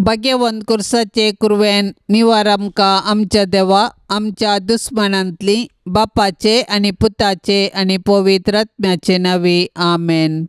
भाग्यवंत कुर्साचे कुरवेन निवार आमकां आमच्या देवा आमच्या दुस्मानांतली बापाचे आनी पुताचे आनी पवित्र आत्म्याचे नांवी आमेन.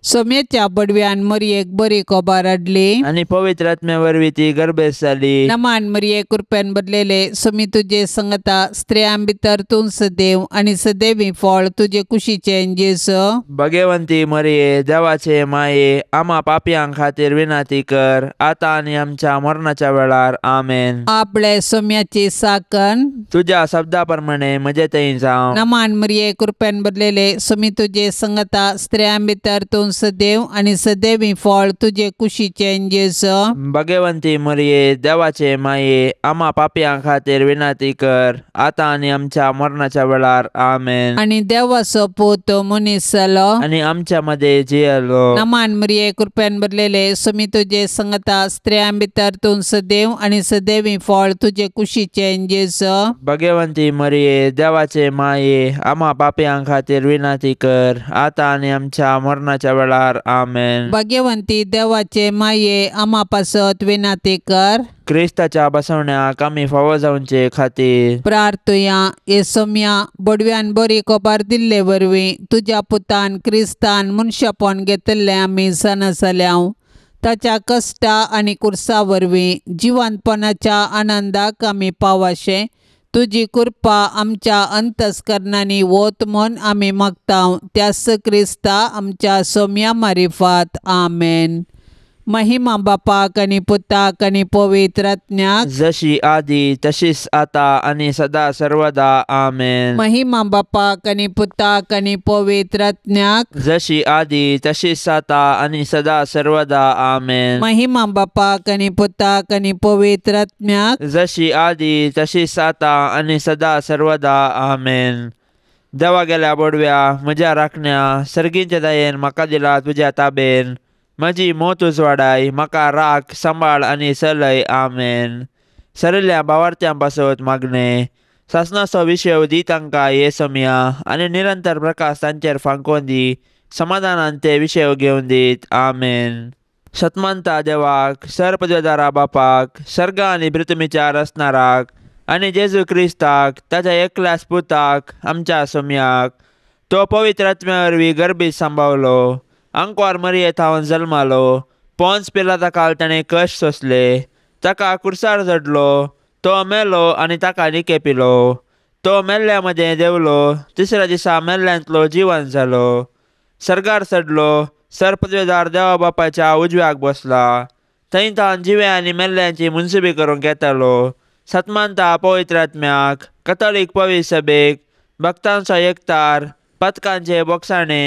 सोम्याच्या बडव्यान मरयेक बरी कोबार हाडली आनी पवित्र आत्म्या वरवीं ती गर्भेस्त जाली. नमान मरये कृपेन भरलेले सोमी तुजे संगता स्त्रियां भितर तूं सदैव आनी सदैवी फळ तुजे कुशीचें जेजू. भगवंती मरये देवाचे माये आमा पापयां खातीर विनंती कर आतां आनी आमच्या मरणाच्या वेळार आमेन. आपले सोम्याची साकन तुज्या शब्दा प्रमाणे म्हजे थंय जावं. नमान मरये कृपेन भरलेले सोमी तुजे संगता स्त्रियां भितर तूं सदैव आनी सदैवी फळ तुजे कुशीचें जेजू. भगवंती मरये देवाचे माये आमा पापयां खातीर विनंती कर आतां आनी आमच्या मरणाच्या वेळार आमेन. आनी देवाचो पूत मनीस जालो आनी आमच्या मदें जियेलो. नमान मरये कृपेन भरलेले सोमी तुजे संगता स्त्रियां भितर तूं सदैव आनी सदैवी फळ तुजे कुशीचें जेजू. भगवंती मरये देवाचे माये आमा पापयां खातीर विनंती कर आतां आनी आमच्या मरणाच्या वेळार आमेन. भाग्यवंती देवाचे माये आमा पासत विनंती कर. क्रिस्ताच्या बसवण्याक आमी फावो जावचे खातीर प्रार्थुया. हे सोम्या बडव्यान बरी कोबार दिल्ले वरवीं तुज्या पुतान क्रिस्तान मनशापण घेतिल्लें आमी जाणा जाल्याव. ताच्या कश्टा आनी कुर्सा वरवीं जिवंतपणाच्या आनंदाक आमी पावाशें तुजी कृपा आमच्या अंतस्करणांनी वत म्हूण आमी मागता त्याच क्रिस्ता आमच्या सोम्या मारिफात आमेन. महिमा बापाक आनी पुताक आनी पवित्र आत्म्याक जशी आदी तशीच आता आनी सदा सर्वदा आमेन. महिमा बापाक आनी पुताक आनी पवित्र आत्म्याक जशी आदी तशीच आता आनी सदा सर्वदा आमेन. महिमा बापाक आनी पुताक आनी पवित्र आत्म्याक जशी आदी तशीच आता आनी सदा सर्वदा आमेन. देवा गेल्या बोडव्या म्हज्या राखण्या सर्गींच्या दयेन म्हाका दिला तुज्या ताबेन म्हजी मोत उजवाडाय म्हाका राख सांबाळ आनी चलय आमेन. सरिल्ल्या भावार्थ्यां पासत मागणें सासणाचो विशय दी तांकां हे समया आनी निरंतर प्रकाश तांचेर फांकोवन दी समाधानान ते विशय घेवन दीत आमेन. सतमानता देवाक सरपदवेदारा बापाक सर्ग आनी पृथ्वीच्या रचणाराक आनी जेजू क्रिस्ताक ताच्या एकल्याच पुताक आमच्या सोम्याक तो पवित्र आत्म्या वरवीं गर्भीत सांबावलो आंकवार मरये थावन जल्मालो पोन्स पिलाता काल ताणें कश्ट सोंसले ताका कुर्सार चडलो तो मेलो आनी ताका निके पिलो तो मेल्ल्या मदें देंवलो तिसऱ्या दिसा मेल्ल्यांतलो जिवन जालो सर्गार चडलो सरपदवेदार देवा बापाच्या उजव्याक बसला थंय तावन जिव्या आनी मेल्ल्यांची मुनसुबी करूंक येतालो. सतमानता पवित्र आत्म्याक कथोलीक पवित्र सभेक भक्तांचो एकतार पथकांचे बोगसाणे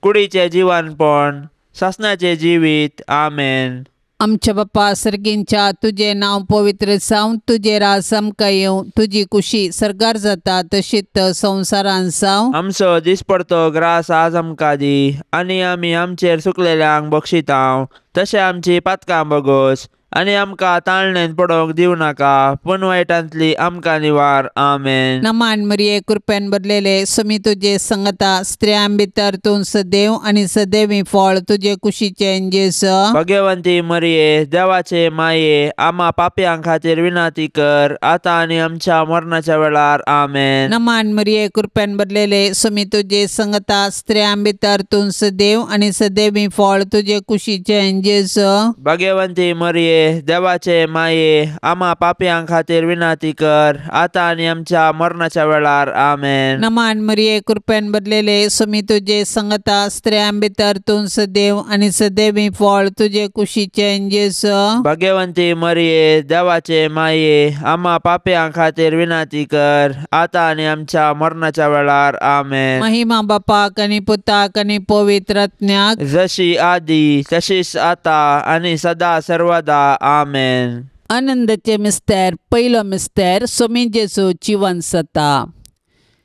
कुडीचें जिवनपण सासणाचें जिवीत आमेन. आमच्या बापा सर्गींच्या तुजें नांव पवित्र जावं तुजें राज आमकां येवं तुजी कुशी सर्गार जाता तशीच संवसारान जावं. आमचो दिसपडतो ग्रास आज आमकां दी आनी आमी आमचेर सुकलेल्यांक बक्षितांव तशें आमची पातकां बगोस आनी आमकां ताळणेन पडोवंक दिवं नाका पूण वायटांतली आमकां निवार आमेन. नमान मरये कृपेन भरलेले सोमी तुजे संगता स्त्रियां भितर तूं सदैव आनी सदैवी फळ तुजे कुशीचें जेजू. भगवंती मरये देवाचे माये आमा पापयां खातीर विनंती कर आतां आनी आमच्या मरणाच्या वेळार आमेन. नमान मरये कृपेन भरलेले सोमी तुजे संगता स्त्रियां भितर तूं सदैव आनी सदैवी फळ तुजे कुशीचें जेजू. भगवंती मरये देवाचे माये आमा पापयां खातीर विनंती कर आतां आनी आमच्या मरणाच्या वेळार आमेन. नमान मरये कृपेन भरलेले सोमी तुजे संगता स्त्रियां भितर तूं सदैव आनी सदैवी फळ तुजे कुशीचें जेजू. भगवंती मरये देवाचे माये आमा पापयां खातीर विनंती कर आतां आनी आमच्या मरणाच्या वेळार आमेन. महिमा बापाक आनी पुताक आनी पवित्र आत्म्याक जशी आदी तशीच आतां आनी सदा सर्वदा आमेन. आनंदाचे मिस्तेर पयलो मिस्तेर सोमी जेजू जिवन जाता.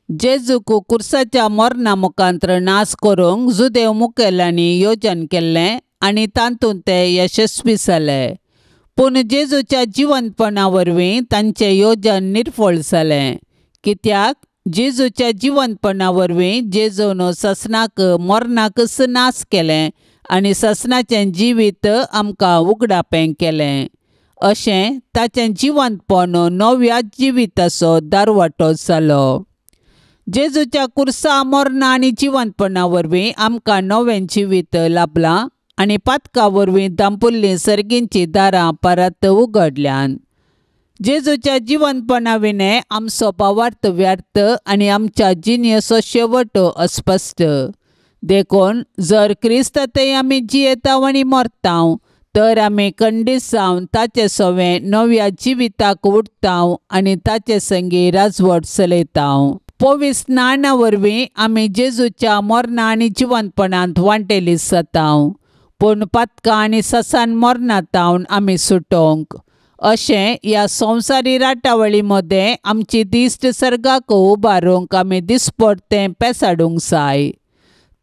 जेजूक कुर्साच्या मरणा मुखांत्र नाश करूंक जुदेव मुखेल्यांनी योजन केल्लें आनी तातूंत ते यशस्वी जाले. पूण जेजूच्या जिवंतपणा वरवीं तांचें योजन निर्फळ जालें. कित्याक जेजूच्या जिवंतपणा वरवीं जेजून सासणाक मरणाकच नाश केलें आनी सासणाचें जिवीत आमकां उगडापें केलें. अशें ताचें जिवंतपण नव्या जिविताचो दारवाटो जालो. जेजूच्या कुर्सा मरणा आनी जिवंतपणा वरवीं आमकां नवें जिवीत लाभलां आनी पातका वरवीं दांपुल्लीं सर्गींचीं दारां परत उगडल्यान. जेजूच्या जिवंतपणा विणें आमचो भावार्थ व्यर्थ आनी आमच्या जिणेचो शेवट अस्पश्ट. देखून जर क्रिस्त थंय आमी जियेताव आनी मरताव तर आमी खंडीत जावन ताचे सवें नव्या जिविताक उठताव आनी ताचे संगी राजवट चलयताव. पवित्र स्नाना वरवीं आमी जेजूच्या मरणा आनी जिवंतपणांत वांटेली जाताव, पूण पातकां आनी ससान मरणांत आमी सुटोवंक अशें ह्या संवसारी राटावळी मदें आमची दिश्ट सर्गाक उबारूंक आमी दिसपडतें पेसाडूंक जाय.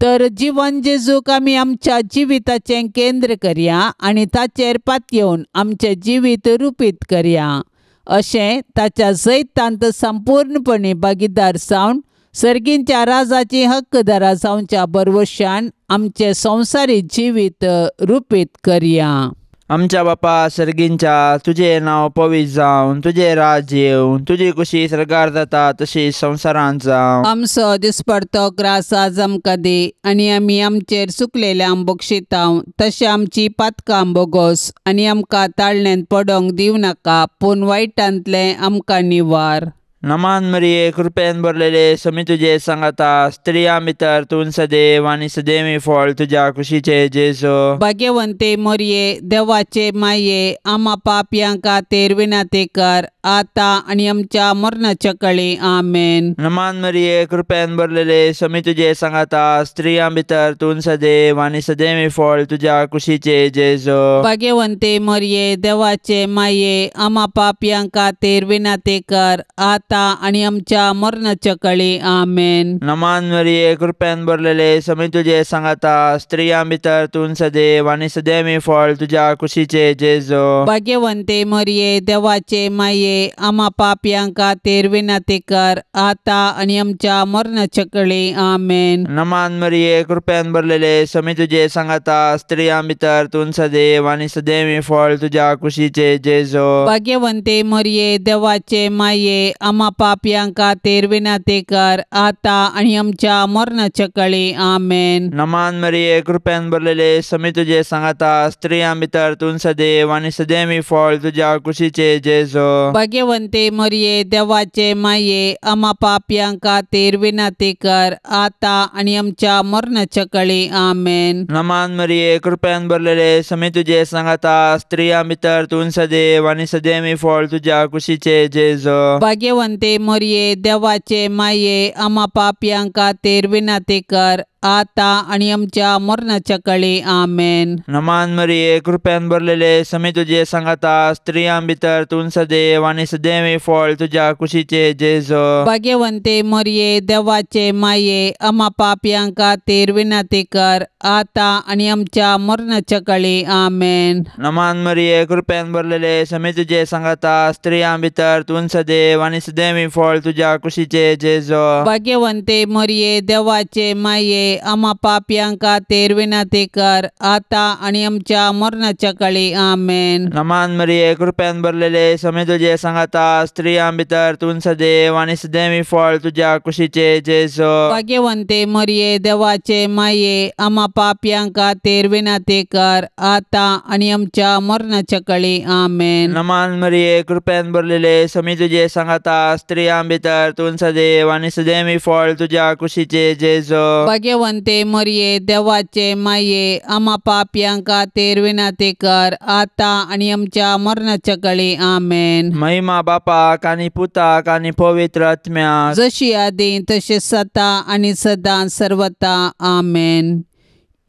तर जिवन जेजूक आमी आमच्या जिविताचें केंद्र करया आनी ताचेर पातयेवन आमचें जिवीत रुपीत करया. अशें ताच्या जैतांत संपूर्णपणी भागीदार जावन सर्गींच्या राजाची हक्कदारा जावच्या बरवशान आमचें संवसारी जिवीत रुपीत करया. आमच्या बापा सर्गींच्या, तुजें नांव पवित्र जावन, तुजें राज येवन, तुजी कुशी सर्गार जाता तशी संवसारांत जावं. आमचो दिसपडतो ग्रास आज आमकां दी आनी आमी आमचेर चुकलेल्यांक बक्षितांव तशें आमची पातकां बोगोस आनी आमकां ताळण्यांत पडोंक दिवं नाका, पूण वायटांतलें आमकां निवार. नमान मरिये, कृपेन भरलेले, समी तुजे सांगाता, स्त्रियां भितर तूं सदैव आनी सदैवी फळ तुज्या कुशीचे जेजू. भाग्यवंते मरिये, देवाचे माये, आमा पापयां खातीर विनंती कर आतां आनी आमच्या मरणाच्या कळी. आमेन. नमान मरिये, कृपेन भरलेले, समी तुजे सांगाता, स्त्रियां भितर तूं सदैव आनी सदैवी फळ तुज्या कुशीचे जेजू. भाग्यवंते मरिये, देवाचे माये, आमा पापयां खातीर विनंती कर आतां आनी आमच्या मरणाच्या कळी. आमेन. नमान मरिये, कृपेन भरलेले, समी तुजे सांगाता, स्त्रियां भितर तूं सदैव आनी सदैवी फळ तुज्या कुशीचे जेजू. भाग्यवंते मरिये, देवाचे माये, आमा पापयां खातीर विनंती कर आतां आनी आमच्या मरणाच्या कळी. आमेन. नमान मरिये, कृपेन भरलेले, समी तुजे सांगाता, स्त्रियां भितर तूं सदैव आनी सदैवी फळ तुज्या कुशीचे जेजू. भाग्यवंते मरिये, देवाचे माये, आमा पापयां खातीर विनंती कर आतां आनी आमच्या मरणाच्या कळी. आमेन. नमान मरिये, कृपेन भरलेले, समी तुजे सांगाता, स्त्रियां भितर तूं सदैव आनी सदैवी फळ तुज्या कुशीचे जेजू. भाग्यवंते मरिये, देवाचे माये, आमा पापयां खातीर विनंती कर आतां आनी आमच्या मरणाच्या कळी. आमेन. नमान मरिये, कृपेन भरलेले, समी तुजे सांगाता, स्त्रियां भितर तूं सदैव आनी सदैवी फळ तुज्या कुशीचे जेजू. भाग्यवंते मरिये, देवाचे माये, आमा पापयां खातीर विनंती कर आतां आनी आमच्या मरणाच्या कळी. आमेन. नमान मरिये, कृपेन भरलेले, समी तुजे सांगाता, स्त्रियां भितर तूं सदैव आनी सदैवी फळ तुज्या कुशीचे जेजू. भाग्यवंते मरिये, देवाचे माये, आमा पापयां खातीर विनंती कर आतां आनी आमच्या मरणाच्या कळी. आमेन. नमान मरिये, कृपेन भरलेले, समी तुजे सांगाता, स्त्रियां भितर तूं सदैव आनी सदैवी फळ तुज्या कुशीचे जेजू. भाग्यवंते मरिये, देवाचे माये, आमा पापयां खातीर विनंती कर आतां आनी आमच्या मरणाच्या कळी. आमेन. नमान मरिये, कृपेन भरलेले, समी तुजे सांगाता, स्त्रियां भितर तूं सदैव आनी सदैवी फळ तुज्या कुशीचे जेजू. भाग्यवंते मरिये, देवाचे माये, आमा पापयां खातीर विनंती कर आतां आनी आमच्या मरणाच्या कळी. आमेन. नमान मरिये, कृपेन भरलेले, समी तुजे सांगाता, स्त्रियां भितर तूं सदैव आनी सदैवी फळ तुज्या कुशीचे जेजू. भाग्यवंते मरिये, देवाचे माये, आमा पापयां खातीर विनंती कर आतां आनी आमच्या मरणाच्या कळी. आमेन. महिमा बापाक आनी पुताक आनी पवित्र आत्म्याक, जशी आदी तशी सता आनी सदां सर्वता. आमेन.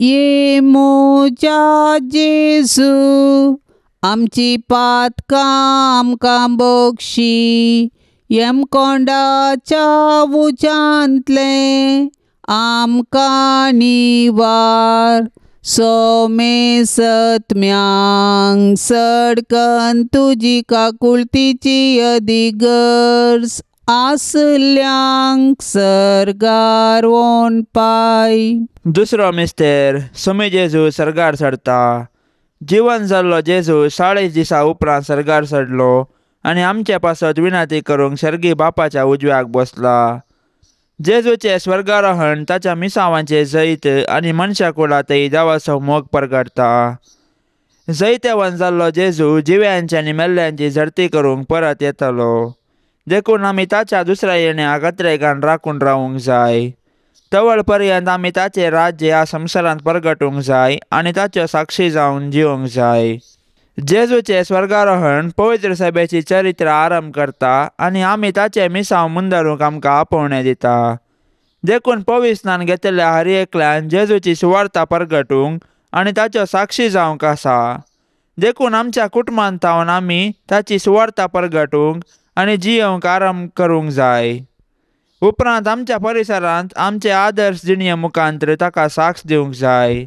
ये म्हज्या जेजू, आमची पातकां आमकां बक्षी, यमकोंडाच्या उज्यांतलें आमकां निवार. सोमेसत्म्यांक सडकन तुजी काकुळतीची अदिगर्ज आसल्यांक सर्गार वोन पाय. दुसरो मिस्तेर, समी जेजू सर्गार चडता. जिवन जाल्लो जेजू 40 दिसां उपरांत सर्गार चडलो आनी आमचे पासत विनंती करूंक सर्गी बापाच्या उजव्याक बसला. जेजूचें स्वर्गारोहण ताच्या मिसांवांचें जैत आनी मनशा कुळांतय देवाचो मोग परगटता. जैतेवन जाल्लो जेजू जिव्यांची आनी मेल्ल्यांची झडती करूंक परत येतलो. देखून आमी ताच्या दुसऱ्या येण्याक अत्रेगान राखून रावूंक जाय. तवळ पर्यंत आमी ताचें राज्य ह्या संवसारांत परगटूंक जाय आनी ताच्यो साक्षी जावन जिवंक जाय. जेजूचें स्वर्गारोहण पवित्र सभेची चरित्र आरंभ करता आनी आमी ताचें मिसांव मुंदरूंक आमकां आपोवणें दिता. देखून पविस्नान घेतिल्ल्या हर एकल्यान जेजूची सुवार्ता परगटूंक आनी ताच्यो साक्षी जावंक आसा. देखून आमच्या कुटुंबांत थावन आमी ताची सुवार्ता परगटूंक आनी जियेवंक आरंभ करूंक जाय. उपरांत आमच्या परिसरांत आमचे आदर्श जिणये मुखांतर ताका साक्ष दिवंक जाय.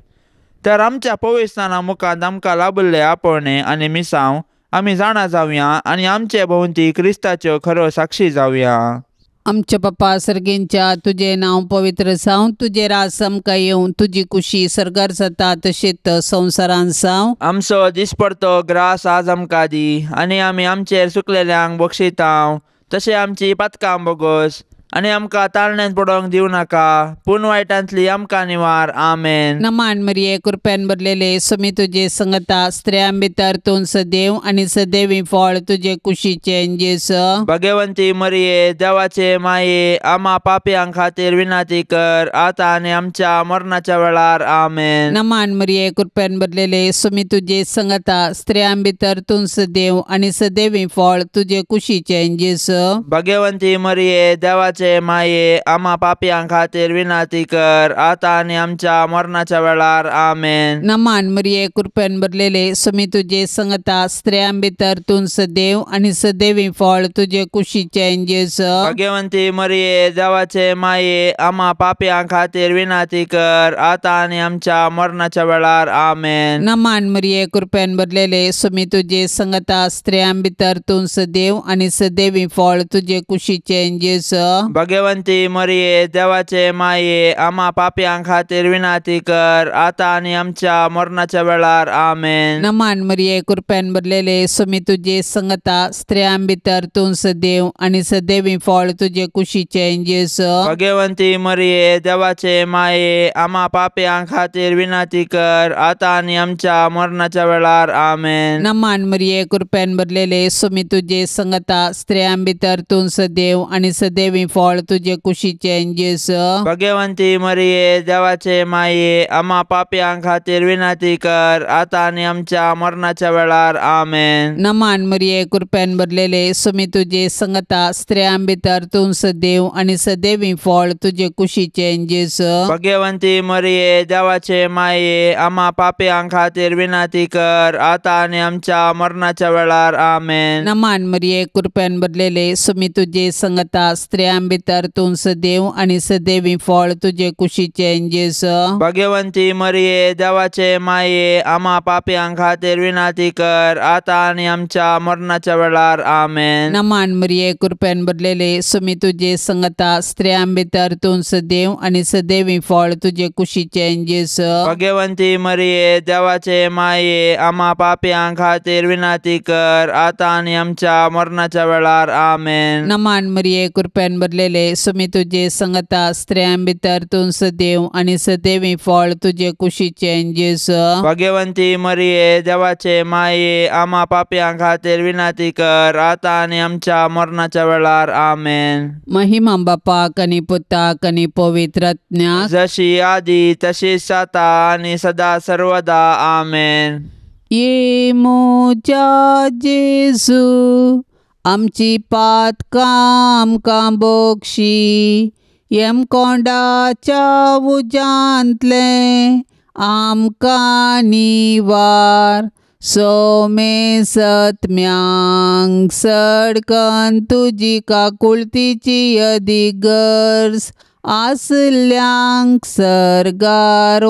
तर आमच्या पविस्नाना मुखांत आमकां लाभिल्ले आपोवणें आनी मिसांव आमी जाणा जावया आनी आमचे भोंवती क्रिस्ताच्यो खऱ्यो साक्षी जावया. आमच्या बापा सर्गींच्या, तुजें नांव पवित्र जावं, तुजें राज आमकां येवं, तुजी कुशी सर्गार जाता तशीच संवसारांत जावं. आमचो दिसपडतो ग्रास आज आमकां दी आनी आमी आमचेर सुकलेल्यांक बक्षितांव तशें आमची पातकां बोगस आनी आमकां ताळण्यांत पडोवंक दिवं नाका, पूण वायटांतली आमकां निवार. आमेन. नमान मरिये, कृपेन भरलेले, स्वामी तुजे संगता, स्त्रियां भितर तूं सदैव आनी सदैवी फळ तुजे कुशीचें जेजू. भगवंती मरिये, देवाचे माये, आमा पापयां खातीर विनंती कर आतां आनी आमच्या मरणाच्या वेळार. आमेन. नमान मरिये, कृपेन भरलेले, स्वामी तुजे संगता, स्त्रियां भितर तूं सदैव आनी सदैवी फळ तुजे कुशीचें जेजू. भगवंती मरिये, देवाचे माये, आमा पापयां खातीर विनंती कर आतां आनी आमच्या मरणाच्या वेळार. आमेन. नमान मरिये, कृपेन भरलेले, स्वामी तुजे संगता, स्त्रियां भितर तूं सदैव आनी सदैवी फळ तुजे कुशीचें जेजू. भगवंती मरिये, देवाचे माये, आमा पापयां खातीर विनंती कर आतां आनी आमच्या मरणाच्या वेळार. आमेन. नमान मरिये, कृपेन भरलेले, स्वामी तुजे संगता, स्त्रियां भितर तूं सदैव आनी सदैवी फळ तुजे कुशीचें जेजू. भगवंती मरिये, देवाचे माये, आमा पापयां खातीर विनंती कर आतां आनी आमच्या मरणाच्या वेळार. आमेन. नमान मरिये, कृपेन भरलेले, स्वामी तुजे संगता, स्त्रियां भितर तूं सदैव आनी सदैवी फळ तुजे कुशीचें जेजू. भगवंती मरिये, देवाचे माये, आमा पापयां खातीर विनंती कर आतां आनी आमच्या मरणाच्या वेळार. आमेन. नमान मरिये, कृपेन भरलेले, स्वामी तुजे संगता, स्त्रियां भितर तूं सदैव आनी सदैवी फळ तुजे कुशीचें जेजू. भगवंती मरिये, देवाचे माये, आमा पापयां खातीर विनंती कर आतां आनी आमच्या मरणाच्या वेळार. आमेन. नमान मरिये, कृपेन भरलेले, स्वामी तुजे संगता, स्त्रियां भितर तूं सदैव आनी सदैवी फळ तुजे कुशीचें जेजू. भगवंती मरिये, देवाचे माये, आमा पापयां खातीर विनंती कर आतां आनी आमच्या मरणाच्या वेळार. आमेन. नमान मरिये, कृपेन भरलेले, स्वामी तुजे संगता, स्त्रियां भितर तूं सदैव आनी सदैवी फळ तुजे कुशीचें जेजू. भगवंती मरिये, देवाचे माये, आमा पापयां खातीर विनंती कर आतां आनी आमच्या मरणाच्या वेळार. आमेन. नमान मरिये, कृपेन भरलेले, स्वामी तुजे संगता, स्त्रियां भितर तूं सदैव आनी सदैवी फळ तुजे कुशीचें जेजू. भगवंती मरिये, देवाचे माये, आमा पापयां खातीर विनंती कर आतां आनी आमच्या मरणाच्या वेळार. आमेन. नमान मरिये, कृपेन भरलेले, स्वामी तुजे संगता, स्त्रियां भितर तूं सदैव आनी सदैवी फळ तुजे कुशीचें जेजू. भगवंती मरिये, देवाचे माये, आमा पापयां खातीर विनंती कर आतां आनी आमच्या मरणाच्या वेळार. आमेन. महिमा बापाक आनी पुताक आनी पवित्र आत्म्याक, जशी आदी तशीच आतां आनी सदा सर्वदा. आमेन. ये म्हज्या जेजू, आमची पातकां आमकां बक्षी, यमकोंडाच्या उज्यांतलें आमकां निवार, सोमे सत्म्यांक सडकन तुजी काकुळतीची अदीक गरज आसल्यांक सर्गार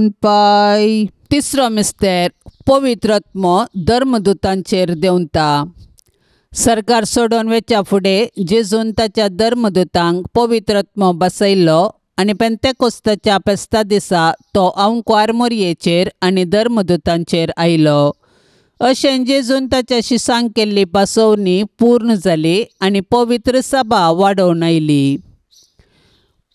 पाय. तिसरो मिस्तेर, पवित्र आत्मो धर्मदूतांचेर देंवता. सरकार सोडून वेच्या फुडें जेजून ताच्या धर्मदूतांक पवित्र आत्मो बसयल्लो आनी पेंतेकोस्ताच्या फेस्ता दिसा तो आंवकुवार मोरयेचेर आनी धर्मदूतांचेर आयलो. अशें जेजून ताच्या शिसांक केल्ली पासोवणी पूर्ण जाली आनी पवित्र सभा वाडोवन आयली.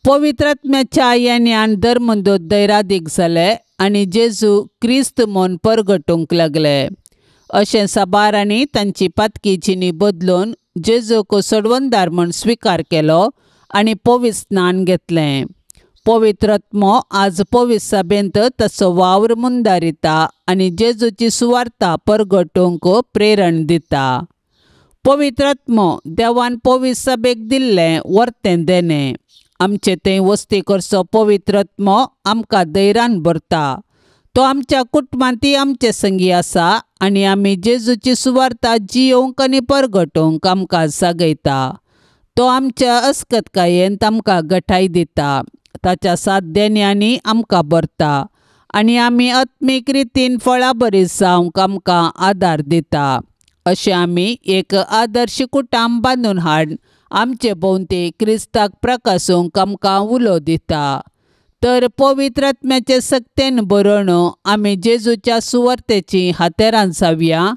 पवित्र आत्म्याच्या येण्यान धर्मदूत दैरादीक जाले आनी जेजू क्रिस्त म्हूण परगटूंक लागले. अशें साबारांनी तांची पातकी जिणी बदलून जेजूक सोडवणदार म्हूण स्विकार केलो आनी पवित्र स्नान घेतलें. पवित्र आत्मो आज पवित्र सभेंत ताचो वावर मुंदारिता आनी जेजूची सुवार्ता परगटूंक प्रेरण दिता. पवित्र आत्मो देवान पवित्र सभेक दिल्लें वर्तें देणें. आमचे थंय वस्ती करचो पवित्र आत्मो आमकां धैर्यान भरता. तो आमच्या कुटुंबांतय आमचे संगी आसा आनी आमी जेजूची सुवार्ता जियोवंक आनी परगटोवंक आमकां जागयता. तो आमच्या अस्कतकायेन आमकां गठाय दिता. ताच्या सात देण्यांनी आमकां भरता आनी आमी आत्मीक रितीन फळां बरी जावंक आमकां आदार दिता. अशें आमी एक आदर्श कुटुंब बांदून हाड आमचे भोंवती क्रिस्ताक प्रकासूंक आमकां उलो दिता. तर पवित्र आत्म्याचे सक्तेन बरोवन आमी जेजूच्या सुवार्तेची हातेरां जावया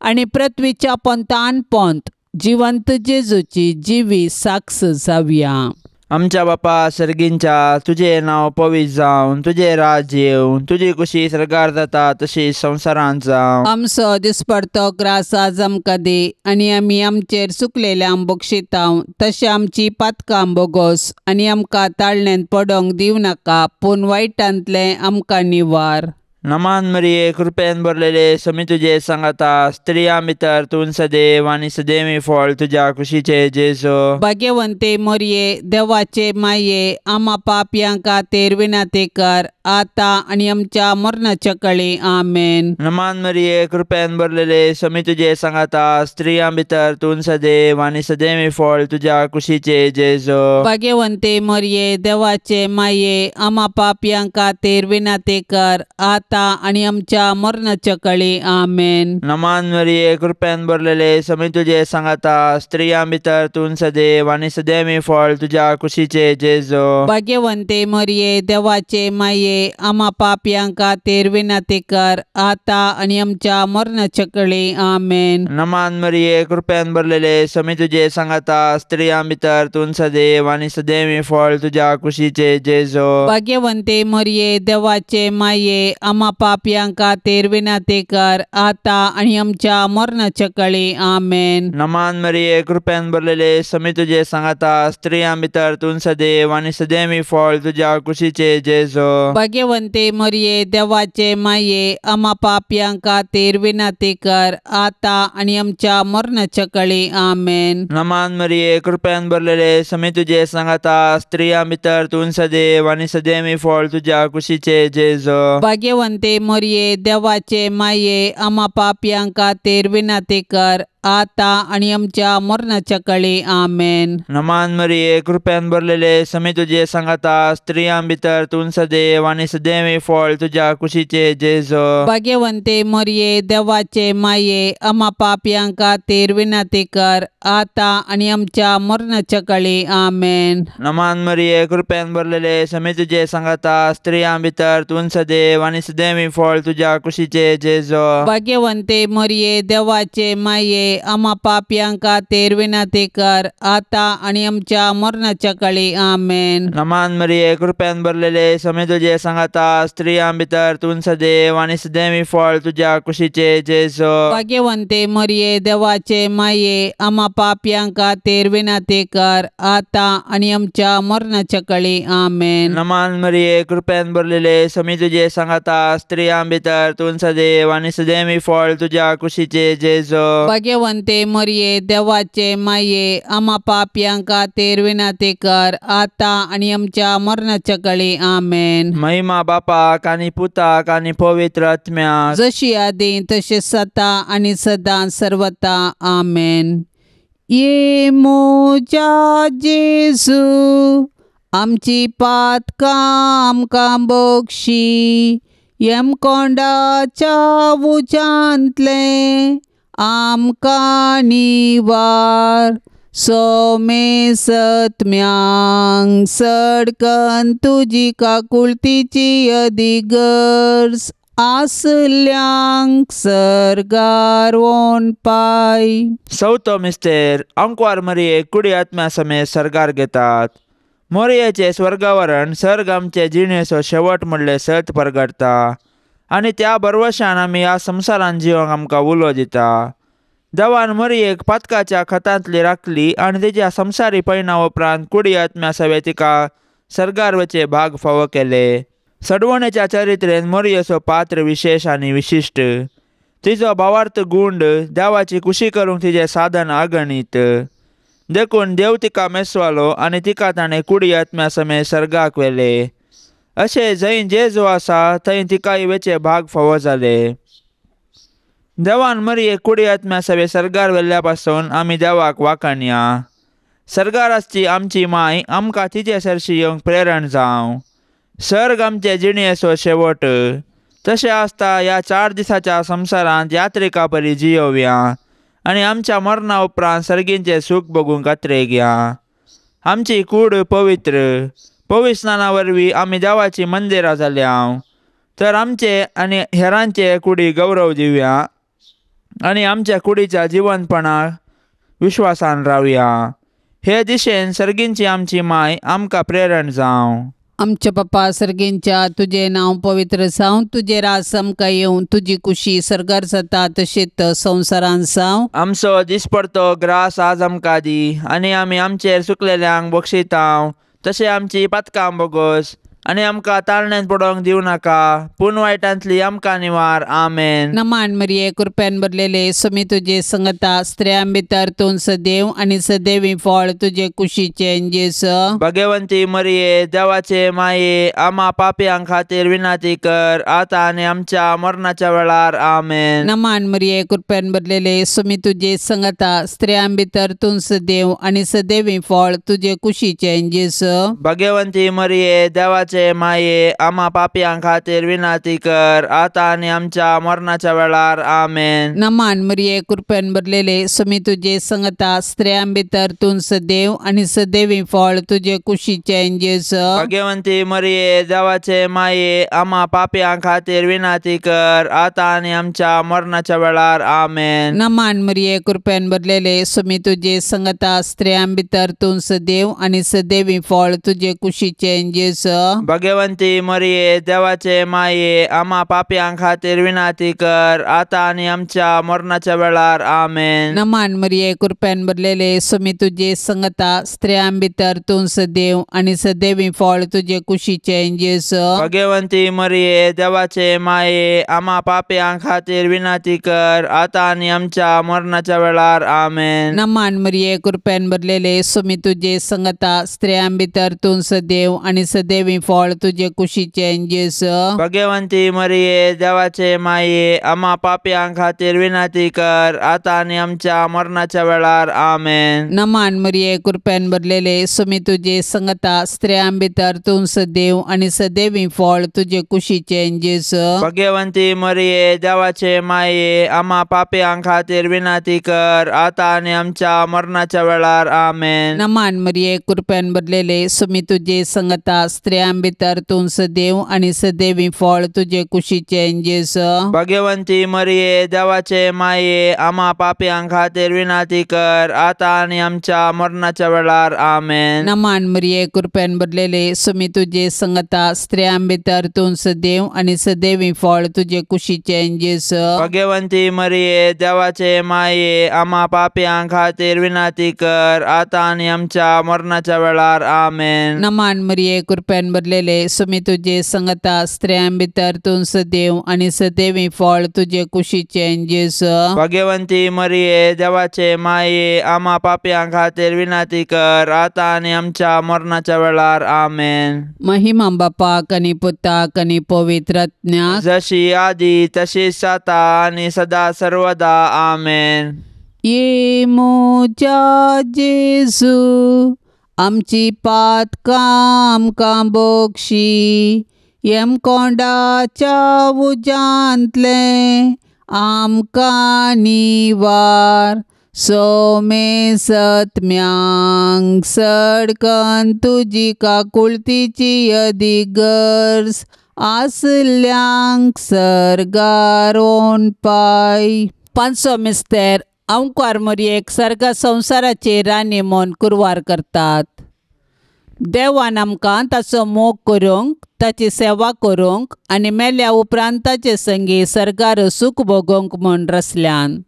आनी पृथ्वीच्या पोंतान पोंत जिवंत जेजूची जिवी साक्ष जावया. आमच्या बापा सर्गींच्या, तुजें नांव पवित्र जावं, तुजें राज्य येवं, तुजी कुशी सर्गार जाता तशी संवसारांत जावं. आमचो दिसपडतो ग्रास आज आमकां दी आनी आमी आमचेर चुकलेल्यांक बक्षितांव तशें आमची पातकां बोगोस आनी आमकां ताळण्यांत पडोंक दिवं नाका पूण वायटांतलें आमकां निवार. नमान मरिये, कृपेन भरलेले, समी तुजे सांगाता, स्त्रियां भितर तूं सदैव आनी सदैवी फळ तुज्या कुशीचे जेजू. भाग्यवंते मोरये, देवाचे माये, आमा पापयां खातीर विनंती कर आतां आनी आमच्या मरणाच्या कळी. आमेन. नमान मरिये, कृपेन भरलेले, समी तुजे सांगाता, स्त्रियां भितर तूं सदैव आनी सदैवी फळ तुज्या कुशीचे जेजू. भाग्यवंते मोरये, देवाचे माये, आमा पापयां खातीर विनंती कर आतां आनी आमच्या मरणाच्या कळी. आमेन. नमान मरिये, कृपेन भरलेले, समी तुजे सांगाता, स्त्रियां भितर तूं सदैव आनी सदैवी फळ तुज्या कुशीचे जेजू. भाग्यवंते मोरये, देवाचे माये, आमा पापयां खातीर विनंती कर आतां आनी आमच्या मरणाच्या कळी. आमेन. नमान मरिये, कृपेन भरलेले, समी तुजे सांगाता, स्त्रियां भितर तूं सदैव आनी सदैवी फळ तुज्या कुशीचे जेजू. भाग्यवंते मोरये, देवाचे माये, आमा पापयां खातीर विनंती कर आतां आनी आमच्या मरणाच्या कळी. आमेन. नमान मरिये, कृपेन भरलेले, समी तुजे सांगाता, स्त्रियां भितर तूं सदैव आनी सदैवी फळ तुज्या कुशीचे जेजू. भाग्यवंते मोरये, देवाचे माये, आमा पापयां खातीर विनंती कर आतां आनी आमच्या मरणाच्या कळी. आमेन. नमान मरिये, कृपेन भरलेले, समी तुजे सांगाता, स्त्रियां भितर तूं सदैव आनी सदैवी फळ तुज्या कुशीचे जेजू. भाग्यवंते मोरये, देवाचे माये, आमा पापयां खातीर विनंती कर आतां आनी आमच्या मरणाच्या कळी. आमेन. नमान मरिये, कृपेन भरलेले, समी तुजे सांगाता, स्त्रियां भितर तूं सदैव आनी सदैवी फळ तुज्या कुशीचे जेजू. भाग्यवंते मोरये, देवाचे माये, आमा पापयां खातीर विनंती कर आतां आनी आमच्या मरणाच्या कळी. आमेन. नमान मरिये, कृपेन भरलेले, समी तुजे सांगाता, स्त्रियां भितर तूं सदैव आनी सदैवी फळ तुज्या कुशीचे जेजू. भाग्यवंते मोरये, देवाचे माये, आमा पापयां खातीर विनंती कर आतां आनी आमच्या मरणाच्या कळी. आमेन. नमान मरिये, कृपेन भरलेले, समी तुजे सांगाता, स्त्रियां भितर तूं सदैव आनी सदैवी फळ तुज्या कुशीचे जेजू. भाग्यवंते मोरये, देवाचे माये, आमा पापयां खातीर विनंती कर आतां आनी आमच्या मरणाच्या कळी. आमेन. नमान मरिये, कृपेन भरलेले, समी तुजे सांगाता, स्त्रियां भितर तूं सदैव आनी सदैवी फळ तुज्या कुशीचे जेजू. भाग्यवंते मोरये, देवाचे माये, आमा पापयां खातीर विनंती कर आतां आनी आमच्या मरणाच्या कळी. आमेन. महिमा बापाक आनी पुताक आनी पवित्र आत्म्याक, जशी आदी तशी सता आनी सदां सर्वता. आमेन. ये म्हज्या जेजू, आमची पातकां आमकां बक्षी, यमकोंडाच्या उज्यांतलें आमकां निवार. सोमेसत्म्यांक सडकन तुजी काकुळतीची अदिगर्ज आसल्यांक सर्गार वोन पाय. चवथो मिस्तेर आंकवार मरिये कुडी आत्म्या समेत सर्गार घेतात. मोरयेचें स्वर्गावरण सर्ग आमचे जिणेचो शेवट म्हणलें सत परगटता आनी त्या भरवशान आमी ह्या संवसारान जिवंक आमकां उलो दिता. देवान मरियेक पातकाच्या खतांतली राखली आनी तिच्या संवसारी पयणा उपरांत कुडी आत्म्या सवे तिका सर्गार वचे भाग फावो केले. सडवणेच्या चरित्रेन मोरयेचो पात्र विशेश आनी विशिश्ट. तिचो भावार्थ गुंड देवाची कुशी करूंक तिचें साधन अगणीत. देखून देव तिका मेसवालो आनी तिका ताणें कुडी आत्म्या समेत सर्गाक व्हेले. अशें जंय जेजू आसा थंय तिकाय वेचे भाग फावो जाले. देवान मरियेक कुडी आत्म्या सवे सर्गार व्हेल्ल्या पासून आमी देवाक वाखाणया. सर्गार आसची आमची माय आमकां तिचे सरशी येवंक प्रेरण जावं. सर्ग आमचे जिणेचो शेवट. तशें आसता ह्या 4 दिसाच्या संवसारांत यात्रिका परी जियोवया आनी आमच्या मरणा उपरांत सर्गींचें सूख भोगूंक कातरेगया. आमची कूड पवित्र पवित्र स्नाना वरवीं आमी देवाची मंदिरां जाल्या तर आमचे आनी हेरांचे कुडी गौरव दिवया आनी आमच्या कुडीच्या जिवनपणाक विश्वासान रावया. हे दिशेन सर्गींची आमची माय आमकां प्रेरण जावं. आमच्या पप्पा सर्गींच्या तुजें नांव पवित्र जावं, तुजें राज आमकां येवं, तुजी कुशी सर्गार जाता तशेंच संवसारान जावं. आमचो दिसपडतो ग्रास आज आमकां दी आनी आमी आमचेर चुकलेल्यांक बक्षितांव तशें आमची पातकां बोगस आनी आमकां ताळण्यांत पडोवंक दिवं नाका पूण वायटांतली आमकां निवार. आमेन. नमान मरिये कृपेन भरलेले स्वामी तुजे संगता, स्त्रियां भितर तूं सदैव आनी सदैवी फळ तुजे कुशीचें जेजू. भगवंती मरिये देवाचे माये आमा पापयां खातीर विनंती कर आतां आनी आमच्या मरणाच्या वेळार. आमेन. नमान मरिये कृपेन भरलेले स्वामी तुजे संगता, स्त्रियां भितर तूं सदैव आनी सदैवी फळ तुजे कुशीचें जेजू. भगवंती मरिये देवाचे माये आमा पापयां खातीर विनंती कर आतां आनी आमच्या मरणाच्या वेळार. आमेन. नमान मरिये कृपेन भरलेले स्वामी तुजे संगता, स्त्रियां भितर तूं सदैव आनी सदैवी फळ तुजे कुशीचें जेजू. भगवंती मरिये देवाचे माये आमा पापयां खातीर विनंती कर आतां आनी आमच्या मरणाच्या वेळार. आमेन. नमान मरिये कृपेन भरलेले स्वामी तुजे संगता, स्त्रियां भितर तूं सदैव आनी सदैवी फळ तुजे कुशीचें जेजू. भगवंती मरिये देवाचे माये आमा पापयां खातीर विनंती कर आतां आनी आमच्या मरणाच्या वेळार. आमेन. नमान मरिये कृपेन भरलेले स्वामी तुजे संगता, स्त्रियां भितर तूं सदैव आनी सदैवी फळ तुजे कुशीचें जेजू. भगवंती मरिये देवाचे माये आमा पापयां खातीर विनंती कर आतां आनी आमच्या मरणाच्या वेळार. आमेन. नमान मरिये कृपेन भरलेले स्वामी तुजे संगता, स्त्रियां भितर तूं सदैव आनी सदैवी फळ तुजे कुशीचें जेजू. भगवंती मरिये देवाचे माये आमा पापयां खातीर विनंती कर आतां आनी आमच्या मरणाच्या वेळार. आमेन. नमान मरिये कृपेन भरलेले स्वामी तुजे संगता, स्त्रियां भितर तूं सदैव आनी सदैवी फळ तुजे कुशीचें जेजू. भगवंती मरिये देवाचे माये आमा पापयां खातीर विनंती कर आतां आनी आमच्या मरणाच्या वेळार. आमेन. नमान मरिये कृपेन भरलेले स्वामी तुजे संगता, स्त्रियां भितर तूं सदैव आनी सदैवी फळ तुजे कुशीचें जेजू. भगवंती मरिये देवाचे माये आमा पापयां खातीर विनंती कर आतां आनी आमच्या मरणाच्या वेळार. आमेन. नमान मरिये कृपेन भरलेले स्वामी तुजे संगता, स्त्रियां भितर तूं सदैव आनी सदैवी फळ तुजे कुशीचें जेजू. भगवंती मरिये देवाचे माये आमा पापयां खातीर विनंती कर आतां आनी आमच्या मरणाच्या वेळार. आमेन. नमान मरिये कृपेन भरलेले स्वामी तुजे संगता, स्त्रियां भितर तूं सदैव आनी सदैवी फळ तुजे कुशीचें जेजू. भगवंती मरिये देवाचे माये आमा पापयां खातीर विनंती कर आतां आनी आमच्या मरणाच्या वेळार. आमेन. महिमा बापाक आनी पुताक आनी पवित्र आत्म्याक, जशी आदी तशीच आतां आनी सदा सर्वदा. आमेन. ये म्हज्या जेजू आमची पातकां आमकां बोगशी, यमकोंडाच्या उज्यांतलें आमकां निवार, सोमे सत्म्यांक सडकन तुजी काकुळतीची अदिगर्ज आसल्यांक सर्गार पाय. पांचसो मिस्तेर अंकुर मोरयेक सर्ग संवसाराचे राणी म्हूण कुरवार करतात. देवान आमकां ताचो मोग करूंक, ताची सेवा करूंक आनी मेल्या उपरांत ताचे संगी सर्गार सूख भोगोवंक म्हूण रचल्यान.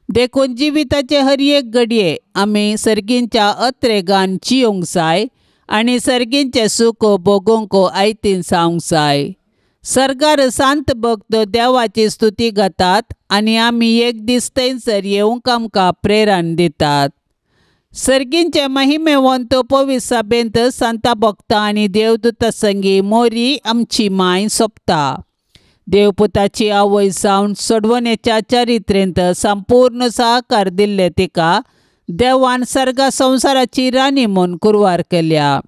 देखून जिविताचे हर एक घडये आमी सर्गींच्या अत्रेगान जियोंक जाय आनी सर्गींचें सूख भोगोवंक आयतीन जावंक जाय. सर्गार सांत भक्त देवाची स्तुती गातात आनी आमी एक दीस थंयसर येवंक आमकां प्रेरण दितात. सर्गींचे महिमेवंत पवित्र सभेंत सांता भक्ता आनी देवदूता संगी मोरी आमची माय सोंपता. देवपुताची आवय जावन सोडवणेच्या चरित्रेंत संपूर्ण सहकार दिल्ले तिका देवान सर्गा संवसाराची राणी म्हूण कुरवार केल्या.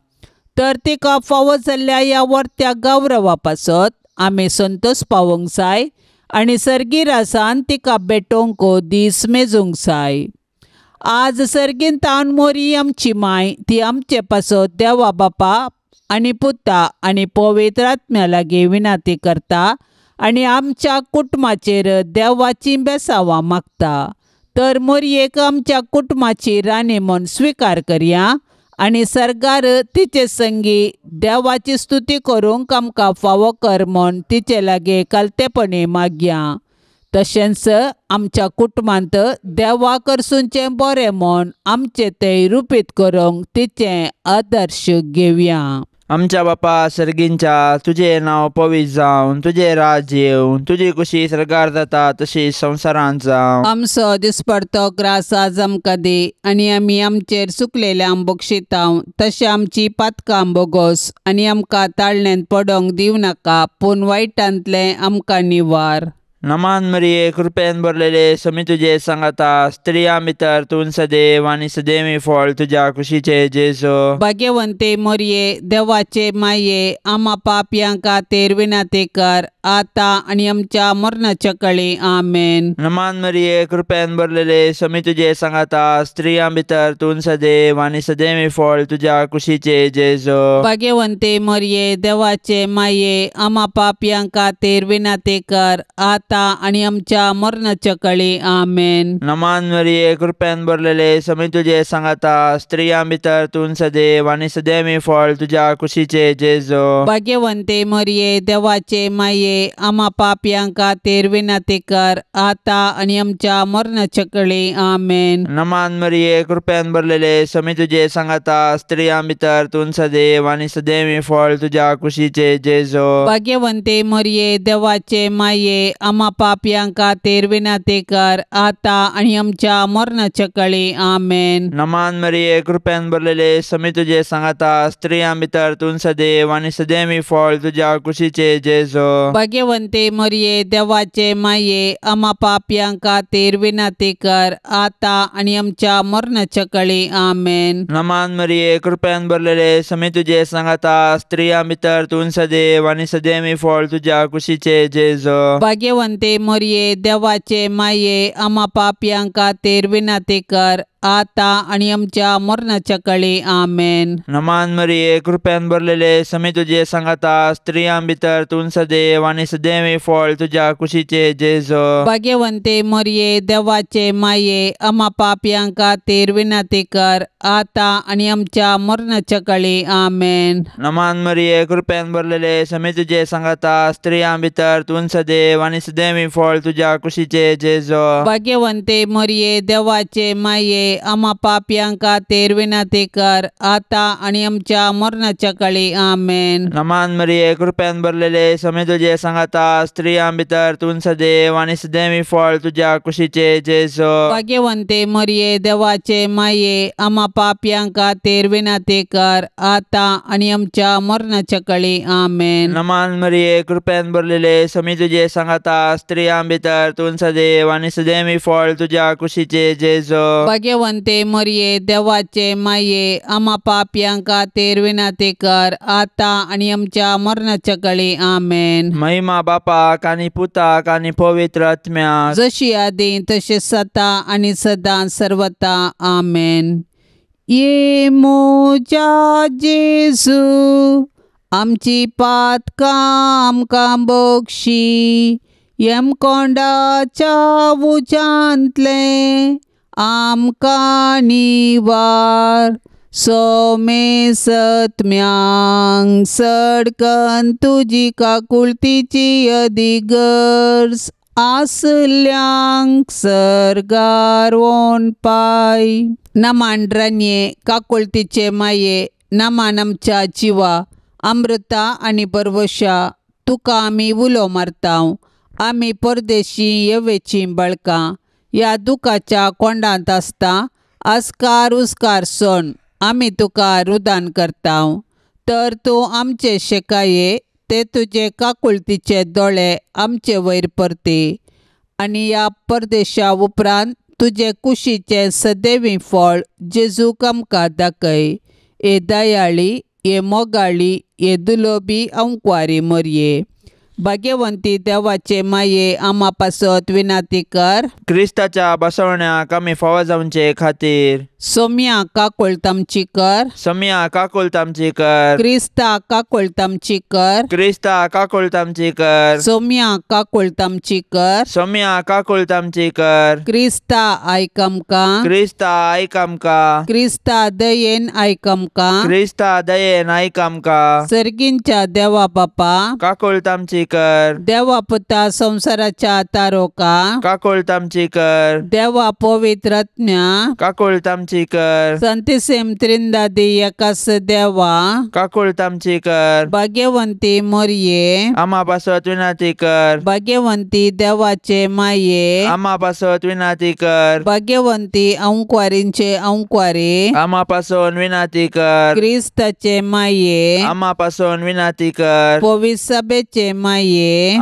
तर तिका फावो जाल्ल्या ह्या वर्त्या गौरवा पासत आमी संतोश पावोवंक जाय आनी सर्गी रासान तिका भेटोवंक दीस मेजूंक जाय. आज सर्गीन तावन मोरी आमची माय ती आमचे पासत देवा बापा आनी पुता आनी पवित्र आत्म्या लागीं विनंती करता आनी आमच्या कुटुंबाचेर देवाची बेसावां मागता. तर मोरयेक आमच्या कुटुंबाची राणी म्हूण स्विकार करया आनी सर्गार तिचे संगी देवाची स्तुती करूंक आमकां फावो कर म्हूण तिचे लागीं कालतेपणी मागया. तशेंच आमच्या कुटुंबांत देवा करसूनचें बरें म्हूण आमचें तें रुपीत करूंक तिचें आदर्श घेवया. आमच्या बापा सर्गींच्या, तुजें नांव पवित्र जावन, तुजें राज्य येवन, तुजी कुशी सर्गार जाता तशी संवसारांत जावं. आमचो दिसपडतो ग्रास आज आमकां दी आनी आमी आमचेर चुकलेल्यांक बक्षितांव तशें आमची पातकां बोगोस आनी आमकां ताळण्यांत पडोंक दिवं नाका पूण वायटांतलें आमकां निवार. नमान मरिये, कृपेन भरलेले, समी तुजे सांगाता, स्त्रियां भितर तूं सदैव आनी सदैवी फळ तुज्या कुशीचे जेजू. भाग्यवंते मोरये, देवाचे माये, आमा पापयां खातीर विनंती कर आतां आनी आमच्या मरणाच्या कळी. आमेन. नमान मरिये, कृपेन भरलेले, समी तुजे सांगाता, स्त्रियां भितर तूं सदैव आनी सदैवी फळ तुज्या कुशीचे जेजू. भाग्यवंते मोरये, देवाचे माये, आमा पापयां खातीर विनंती कर आतां आनी आमच्या मरणाच्या कळी. आमेन. नमान मरिये, कृपेन भरलेले, समी तुजे सांगाता, स्त्रियां भितर तूं सदैव आनी सदैवी फळ तुज्या कुशीचे जेजू. भाग्यवंते मोरये, देवाचे माये, आमा पापयां खातीर विनंती कर आतां आनी आमच्या मरणाच्या कळी. आमेन. नमान मरिये, कृपेन भरलेले, समी तुजे सांगाता, स्त्रियां भितर तूं सदैव आनी सदैवी फळ तुज्या कुशीचे जेजू. भाग्यवंते मोरये, देवाचे माये, आमा पापयां खातीर विनंती कर आतां आनी आमच्या मरणाच्या कळी. आमेन. नमान मरिये, कृपेन भरलेले, समी तुजे सांगाता, स्त्रियां भितर तूं सदैव आनी सदैवी फळ तुज्या कुशीचे जेजू. भाग्यवंते मोरये, देवाचे माये, आमा पापयां खातीर विनंती कर आतां आनी आमच्या मरणाच्या कळी. आमेन. नमान मरिये, कृपेन भरलेले, समी तुजे सांगाता, स्त्रियां भितर तूं सदैव आनी सदैवी फळ तुज्या कुशीचे जेजू. भाग्यवंते मोरये, देवाचे माये, आमा पापयां खातीर विनंती कर आतां आनी आमच्या मरणाच्या कळी. आमेन. नमान मरिये, कृपेन भरलेले, समी तुजे सांगाता, स्त्रियां भितर तूं सदैव आनी सदैवी फळ तुज्या कुशीचे जेजू. भाग्यवंते मोरये, देवाचे माये, आमा पापयां खातीर विनंती कर आतां आनी आमच्या मरणाच्या कळी. आमेन. नमान मरिये, कृपेन भरलेले, समी तुजे सांगाता, स्त्रियां भितर तूं सदैव आनी सदैवी फळ तुज्या कुशीचे जेजू. भाग्यवंते मोरये, देवाचे माये, आमा पापयां खातीर विनंती कर आतां आनी आमच्या मरणाच्या कळी. आमेन. नमान मरिये, कृपेन भरलेले, समी तुजे सांगाता, स्त्रियां भितर तूं सदैव आनी सदैवी फळ तुज्या कुशीचे जेजू. भाग्यवंते मोरये, देवाचे माये, आमा पापयां खातीर विनंती कर आतां आनी आमच्या मरणाच्या कळी. आमेन. नमान मरिये, कृपेन भरलेले, समी तुजे सांगाता, स्त्रियां भितर तूं सदैव आनी सदैवी फळ तुज्या कुशीचे जेजू. भाग्यवंते मरये देवाचे माये आमा पापयां खातीर विनंती कर आतां आनी आमच्या मरणाच्या कळी आमेन. महिमा बापाक आनी पुताक आनी पवित्र आत्म्याक जशी आदी तशें सता आनी सदां सर्वता आमेन. ये म्हज्या जेजू आमची पातकां आमकां बक्षी यमकोंडाच्या उज्यांतलें आमकां निवार सोमेसत्म्यांक सडकन तुजी काकुळतीची अदिगर्ज आसल्यांक सर्गार वोन पाय. नमान रानये काकुळतीचे माये नमान आमच्या जिवा अमृता आनी परवशा तुका आमी उलो मारता. आमी परदेशी येवेचीं बळकां ह्या दुखाच्या कोंडांत आसता आस्कार उस्कार सोण आमी तुका रुदान करता. तर तूं आमचे शेकाये ते तुजे काकुळतीचे दोळे आमचे वयर परती आनी ह्या परदेशा उपरांत तुजे कुशीचें सदैवी फळ जेजूक आमकां दाखय. हे दयाळी हे मोगाळी हे दुलोबी अंकवारी मरये भाग्यवंती देवाचे माये आमा पासत विनंती कर. क्रिस्ताच्या बसवण्याक आमी फावो जावचे खातीर सोम्या काकुळट आमची कर. सोम्या काकुळट आमची कर. क्रिस्ता काकुळट आमची कर. क्रिस्ता काकुळट आमची कर. सोम्या काकुळट आमची कर. सोम्या काकुळट आमची कर. क्रिस्ता आयक आमकां. क्रिस्ता आयक आमकां. क्रिस्ता दयेन आयक आमकां. क्रिस्ता दयेन आयक आमकां. सर्गींच्या देवा बापा काकुळट आमची कर. देवा पुता संवसाराच्या तारोका काकुळट आमची कर. देवा पवित्र आत्म्या काकुळट आमची कर. संतिसेम त्रिंदादी एकास देवा काकुळट आमची कर. भाग्यवंती मोरये आमा पासत विनंती कर. भाग्यवंती देवाचे माये आमा पासत विनंती कर. भाग्यवंती अंकवारींचे अंकवारी आमा पासून विनंती कर. क्रिस्ताचे माये आमा पासून विनंती कर. पवित्र सभेचे माये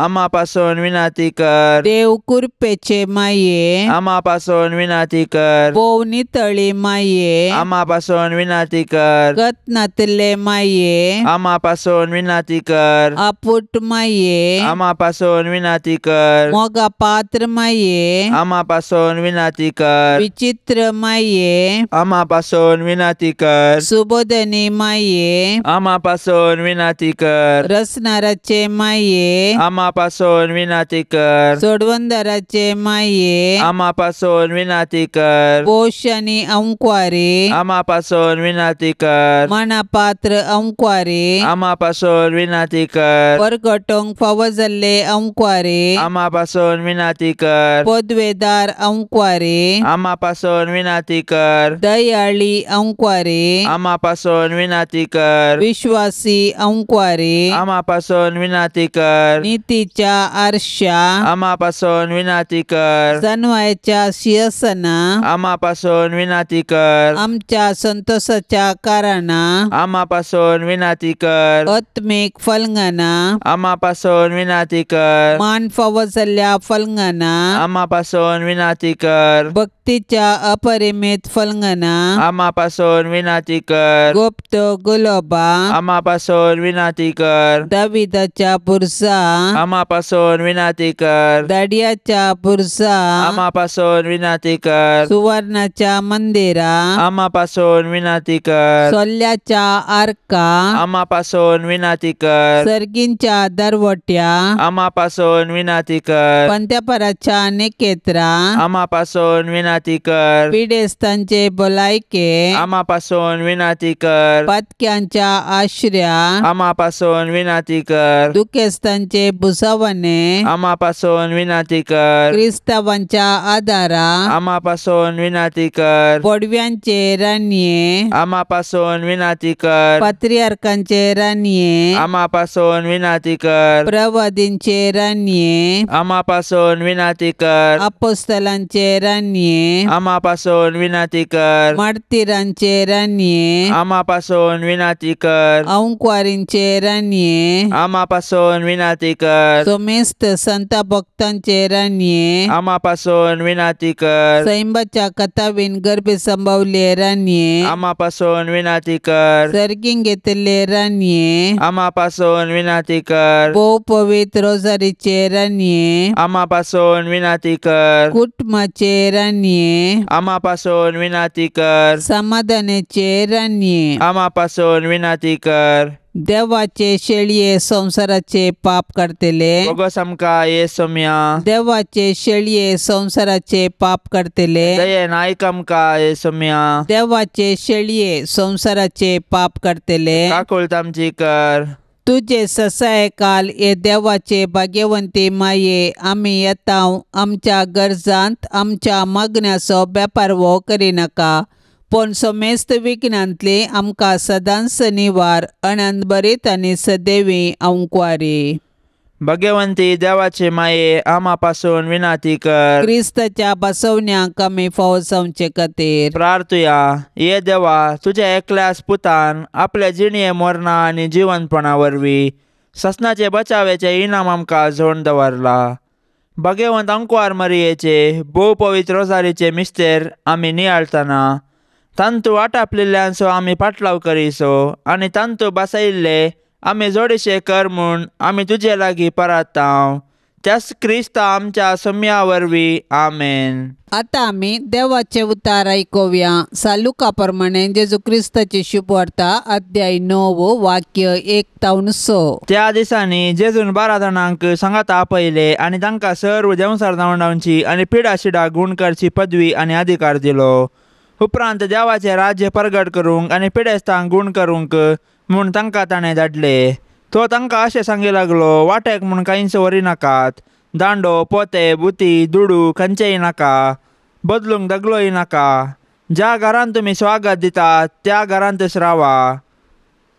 आमा पासून विनंती कर. देव कृपेचे माये आमा पासून विनंती कर. भोव नितळी माये आमा पासून विनंती कर. गतनातले माये आमा पासून विनंती कर. आपुट माये आमा पासून विनंती कर. मोगा पात्र माये आमा पासून विनंती कर. विचित्र माये आमा पासून विनंती कर. सुबोधनी माये आमा पासून विनंती कर. रसनाराचे माये आमा पासून विनंती कर. सोडवंदराचे माये आमा पासून विनंती कर. पोश आनी अंकवारी आमा पासून विनंती कर. मनापात्र अंकवारी आमा पासून विनंती कर. परगटोंक फावो जाल्ले अंकवारी आमा पासून विनंती कर. पदवेदार अंकवारी आमा पासून विनंती कर. दयाळी अंकवारी आमा पासून विनंती कर. विश्वासी अंकवारी आमा पासून विनंती कर. नितीच्या आरशा आमा पासून विनंती कर. जनवायच्या शिरसना आमा पासून विनंती कर. आमच्या संतोषाच्या कारणा आमा पासून विनंती कर. आत्मीक फलंगना आमा पासून विनंती कर. मान फावो जाल्ल्या फलंगना आमा पासून विनंती कर. भक्तीच्या अपरिमित फलंगना आमा पासून विनंती कर. गुप्त गुलोबा आमा पासून विनंती कर. दाविदाच्या बुरसा आमा पासून विनंती कर. दाडियाच्या बुरसा आमा पासून विनंती कर. सुवर्णाच्या मंदिरा आमा पासून विनंती कर. सोल्ल्याच्या आर्का आमा पासून विनंती कर. सर्गींच्या दरवट्या आमा पासून विनंती कर. पंत्यापराच्या निकेत्रा आमा पासून विनंती कर. पिडेस्तांचे भलायके आमा पासून विनंती कर. पातक्यांच्या आश्र्या आमा पासून विनंती कर. दुखेस्तांचे भुसावणे आमा पासून विनंती कर. क्रिस्तावांच्या आदारा आमा पासून विनंती कर. पडव्यांचे रानये आमा पासून विनंती कर. पात्रियार्कांचे रानये आमा पासून विनंती कर. प्रवादींचे रानये आमा पासून विनंती कर. अपोस्तलांचे रानये आमा पासून विनंती कर. मार्तीरांचे रानये आमा पासून विनंती कर. अंकवारींचे रानये आमा पासून विनंती विनाती कर। सोमेस्त संता भक्तांचे राणये आमा पासून विनाती कर। सैंबाच्या कथावीन गर्भे संभवले राणये आमा पासून विनाती कर। सर्गीं घेतले राणये आमा पासून विनाती कर। भोव पवित्र रोजारीचे राणये आमा पासून विनाती कर। कुटुंबाचे राणये आमा पासून विनाती कर। समाधानाचे राणये आमा पासून विनाती कर। देवाचे शेळये संवसाराचे पाप काडटले बोगस आमकां ये सोम्या। देवाचे शेळये संवसाराचे पाप काडटले दयेन आयक आमकां ये सोम्या। देवाचे शेळये संवसाराचे पाप काडटले काकूळत आमची कर। तुजे ससाय काल हे देवाचे भाग्यवंती माये आमी येता आमच्या गरजांत आमच्या मागण्याचो बेपारवो करिनाका पूण समेस्त विघ्नांतली आमकां सदांच निवार अनंतभरीत आनी सदैवी अंकवारी। भगवंती देवाचे माये आमा पासून विनाती कर। क्रिस्ताच्या बसवण्याक आमी फावो जावचे खातीर प्रार्थुया। ये देवा, तुज्या एकल्याच पुतान आपल्या जिणये मरणा आनी जिवनपणा वरवीं ससनाचे बचावेचे इनाम आमकां जोड दवरला। भगवंत अंकवार मरियेचे भोव पवित्र रोजारीचे मिस्तेर आमी नियाळतना तांतू वाटापलिल्ल्यांचो आमी पाटलाव करीसो आनी तांतू बसयिल्ले आमी जोडीशे कर म्हूण आमी तुजे लागीं परातांव त्याच क्रिस्ता आमच्या सम्या वरवीं आमेन। आतां आमी देवाचे उतार आयकुया। सालुका प्रमाणे जेजू क्रिस्ताची शुभवार्ता अध्याय 9 वाक्य 1 तावन 6। त्या दिसांनी जेजून 12 जाणांक सांगाता आपयले आनी तांकां सर्व देंवसार धांवडावची आनी पिडा शिडा गूण करची पदवी आनी अधिकार दिलो। उपरांत देवाचें राज्य परगट करूंक आनी पिडेस्तांक गूण करूंक म्हूण तांकां ताणें धाडले। तो तांकां अशें सांगी लागलो, वाटेक म्हूण कांयच व्हरी नाकात, दांडो पोते बुती दुडू खंयचेय नाका, बदलूंक दगलोय नाका। ज्या घरांत तुमी स्वागत दितात त्या घरांतच रावा,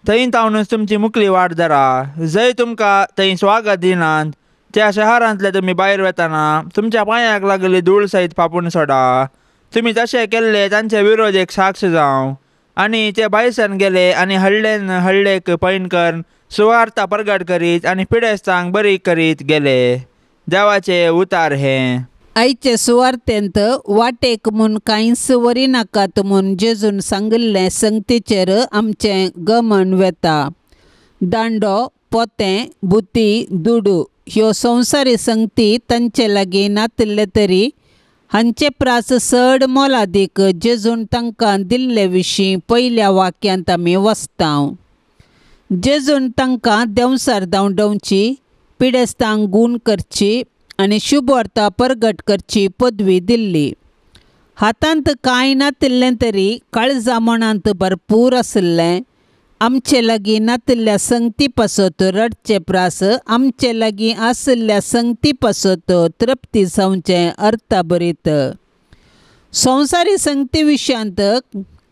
थंय तावनूच तुमची मुकली वाट धरा। जंय तुमकां थंय स्वागत दिनात त्या शहरांतले तुमी भायर वेतना तुमच्या पांयाक लागली धूळ सयत फापून सोडा। तुमी तशें केल्ले तांचे विरोध एक साक्ष जावं। आनी ते भायसान गेले आनी हळ्ळेन हळ्ळेक पैन करून सुवार्ता परगट करीत आनी पिडेस्तांक बरी करीत गेले। देवाचे उतार हे। आयचे सुवार्तेंत वाटेक म्हूण कांयच व्हरी नाकात म्हूण जेजून सांगिल्लें संगतीचेर आमचें गमन वेता। दांडो पोतें बुती दुडू ह्यो संवसारी संगती तांचे लागीं नातिल्ले तरी हांचे प्रास चड मोलादीक जेजून तांकां दिल्ले विशीं पयल्या वाक्यांत आमी वचता। जेजून तांकां देंवसार धांवडावची, पिडेस्तांक गूण करची आनी शुभवार्ता परगट करची पदवी दिल्ली। हातांत कांय नातिल्लें तरी काळजा मनांत भरपूर आशिल्लें। आमचे लागीं नातिल्ल्या संगती पासत रडचे प्रास आमचे लागीं आशिल्ल्या संगती पासत तृप्ती जावचें अर्थाभरीत। संवसारी संगती विशयांत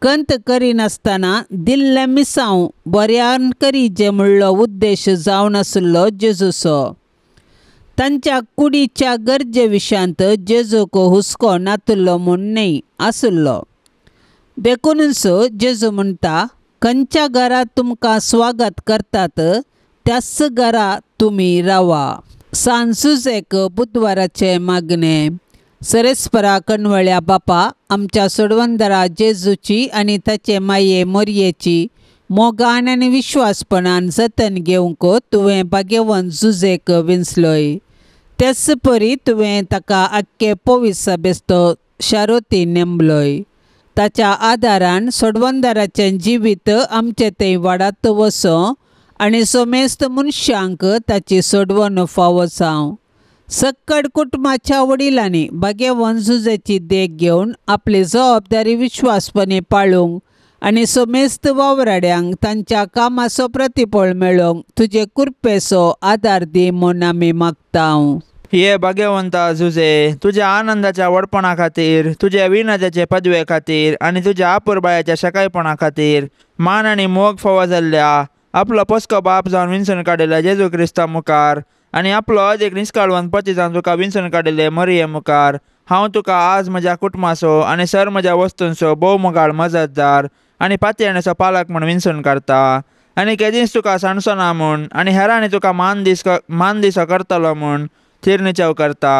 कंत करिनासतना दिल्लें मिसांव बऱ्यान करीजे म्हणलो उद्देश जावन आशिल्लो जेजूचो। तांच्या कुडीच्या गरजे विशयांत जेजूक हुस्को नातिल्लो म्हूण न्हय आशिल्लो। देखूनच जेजू म्हणटा, खंयच्या घरांत तुमकां स्वागत करतात त्याच घरा तुमी रावा। सान सुजेक बुधवाराचें मागणें। सरेस्परा कणवळ्या बापा, आमच्या सोडवंदरा जेजूची आनी ताचे माये मोरयेची मोगान आनी विश्वासपणान जतन घेवंक तुवें भाग्यवंत जुजेक विंचलोय। तेच परी तुवें ताका आख्खे पवित्र बेस्तो शारोती नेमलोय। ताच्या आदारान सोडवंदराचें जिवीत आमचें थंय वाडात वचो आनी समेस्त मनशांक ताची सोडवण फावो जावं। सक्कड कुटुंबाच्या वडिलांनी भाग्यवंत जुजेची देख घेवन आपली जबाबदारी विश्वासपणे पाळूंक आनी समेस्त वावराड्यांक तांच्या कामाचो प्रतिफळ मेळोवंक तुजे कृपेचो आदार दी म्हूण आमी मागता। हे भाग्यवंता जुजे, तुज्या आनंदाच्या व्हडपणा खातीर, तुज्या विनोदाचे पदवे खातीर आनी तुज्या आपुरबायाच्या सकाळपणा खातीर मान आनी मोग फावो जाल्ल्या आपलो पोसको बाप जावन विंचून काडिल्ल्या जेजू क्रिस्ता मुखार आनी आपलो अदीक निस्काळवंत पती जावन तुका विंचून काडिल्ले मरिये मुखार हांव तुका आज म्हज्या कुटुंबाचो आनी सर म्हज्या वस्तूंचो भोव मोगाळ मजतदार आनी पातयेणेचो पालक म्हूण विंचून काडटा। आनी केदींच तुका सांडचो ना म्हूण आनी हेरांनी तुका मान दिसो करतलो म्हूण थीर निचेव करता.